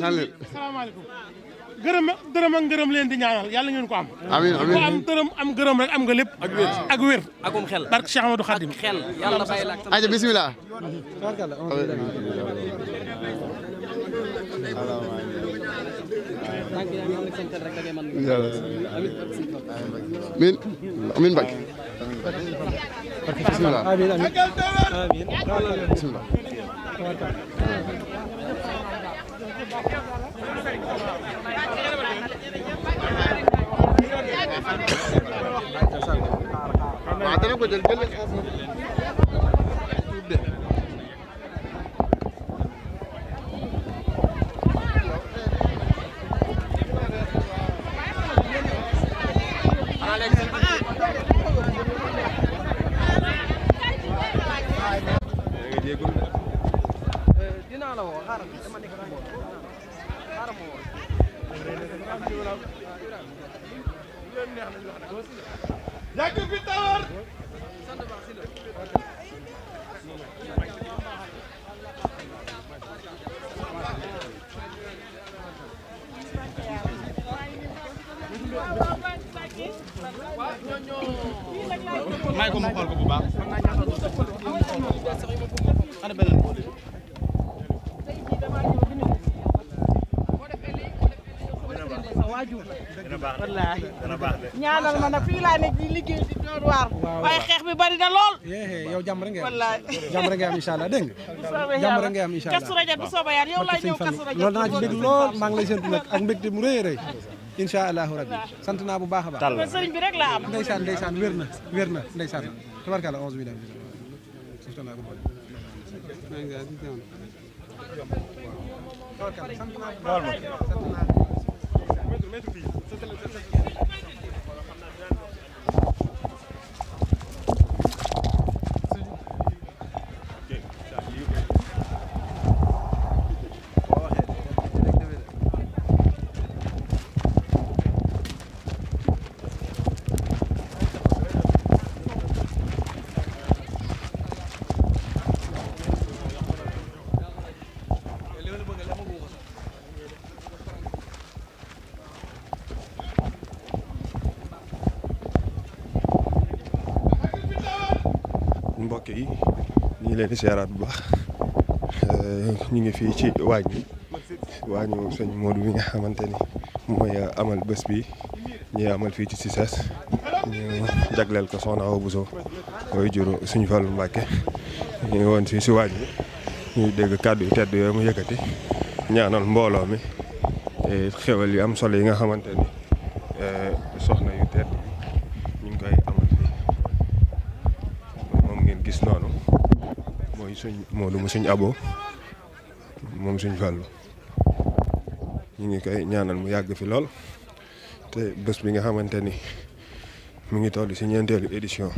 salaamaaleykum gërëm dërëm ak ngërëm leen di ñaanal yàlla ngeen ko am. amiin amiin ko am dërëm am gërëm rek am nga lépp. ak wér akum xel barke Cheikh Amadou Khadim ak xel yàlla bàyyi la aja bismillah min amin Mbacke bismillah amiin amiin bismillah waaw dana ko jël dinaa la woo xaaral dama nekk xaaral ma woo yàgg fi tawar may ko mu xool ko bu baax ana beneen wallaahi ñaanal ma nag fii laa nekk di liggéey di door waar waaye xeex bi bari na lool yow jàmm rek ngay am wallaahi jàmm rek ngay am incha allah dégg nga jàmm rek ngay am incha allah Kazu Rajab bu soobee yàlla yow laay ñëw Kazu Rajab loolu danaa ci bég lool maa ngi lay séntu nag ak mbégte mu rëy a rëy incha allahu rabbi sant naa bu baax a baax sëriñ bi rek laa am ndeysaan ndeysaan wér na ndeysaan tabarkalla onze bi mbokk yi ñu ngi leen di seeraat bu baax ñu ngi fii ci waañu sëñ Modou bi nga xamante ni mooy amal bés bi ñuy amal fii ci Cissesse ñu jagleel ko Soxna Awa Bousso mooy juru suñu Fallu Mbàkke ñu ngi woon fii si waañ bi ñuy dégg kàddu yu tedd yooyu mu yëkkati ñaanal mbooloo mi xewal yu am solo yi nga xamante ni soxna yu tedd ñu ngi koy amal fii moom ngeen gis noonu mooy suñ Modou mu suñ Abo moom suñ Fallu ñu ngi koy ñaanal mu yàgg fi lool te bés bi nga xamante ni mu ngi toll si ñeenteelu édition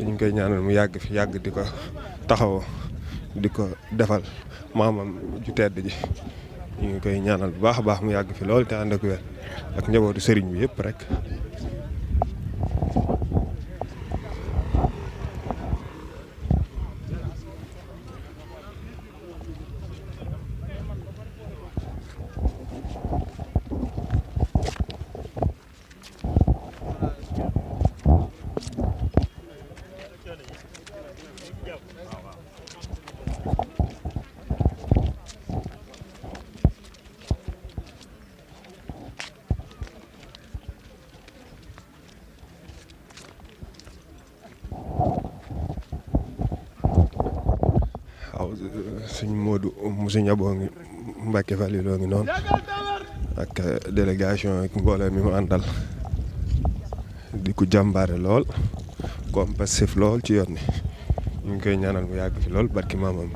ñu ngi koy ñaanal mu yàgg fi yàgg di ko taxawoo di ko defal maamam ju tedd ji ñu ngi koy ñaanal bu baax a baax mu yàgg fi lool te ànd ak wér ak njabootu sëriñ bi yëpp rek. suñ Modou mu suñ Abo ngi Mbàkke Faliloo ngi noonu ak délégation ak mbooloo mi mu àndal di ko jàmbaare lool ko am passif lool ci yoon ni ñu ngi koy ñaanal mu yàgg fi lool barki maamam.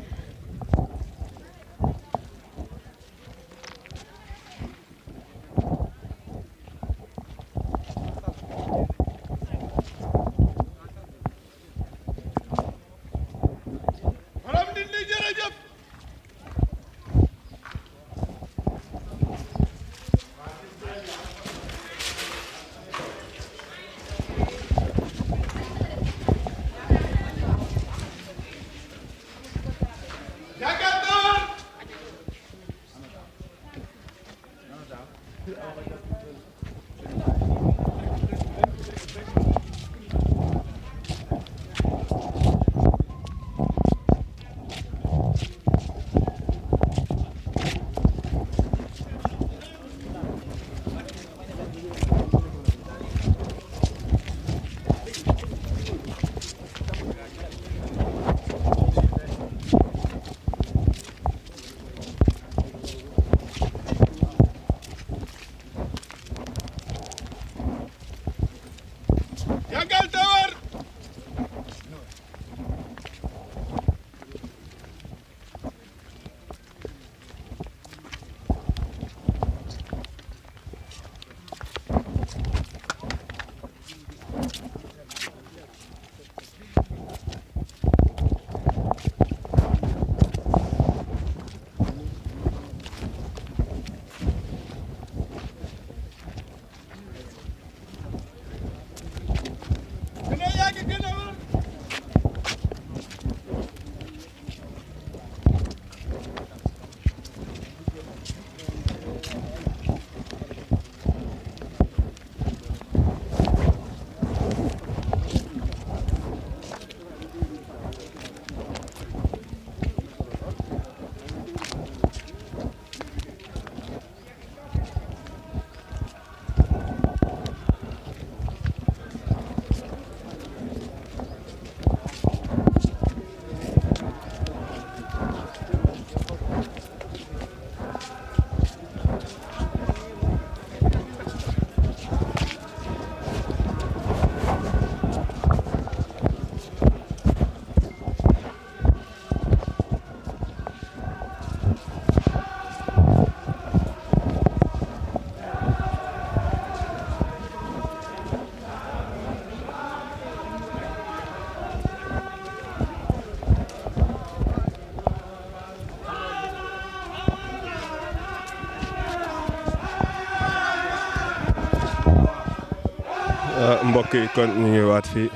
mbokk yi kon ñu ngi waat fii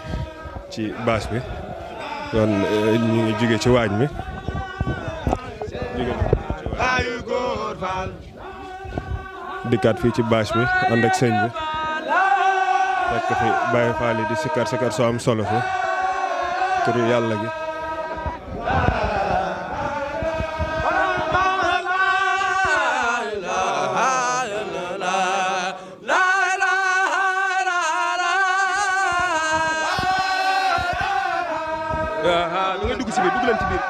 ci bâche bi kon ñu ngi jóge ci waañ mi dikkaat fii ci bâche bi ànd ak sëñ bi fekk fi Baye Fall di sikkar soo am solo fi turu yàlla gi lu ngay dugg ci biir dugg leen ci biir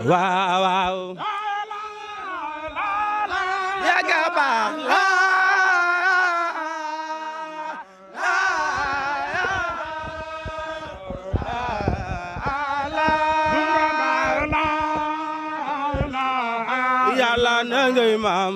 waaw waaw yaga baax la yàlla na ngay maam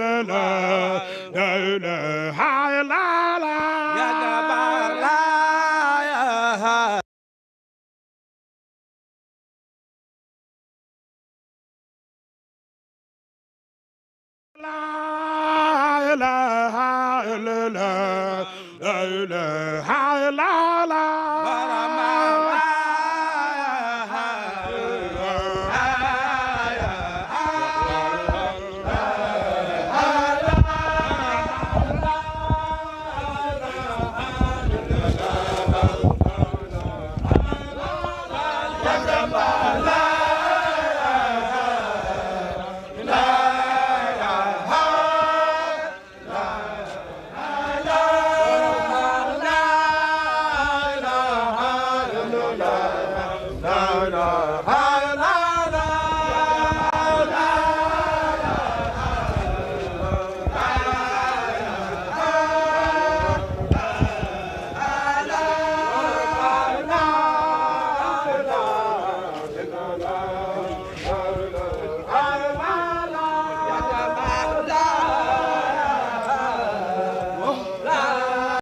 la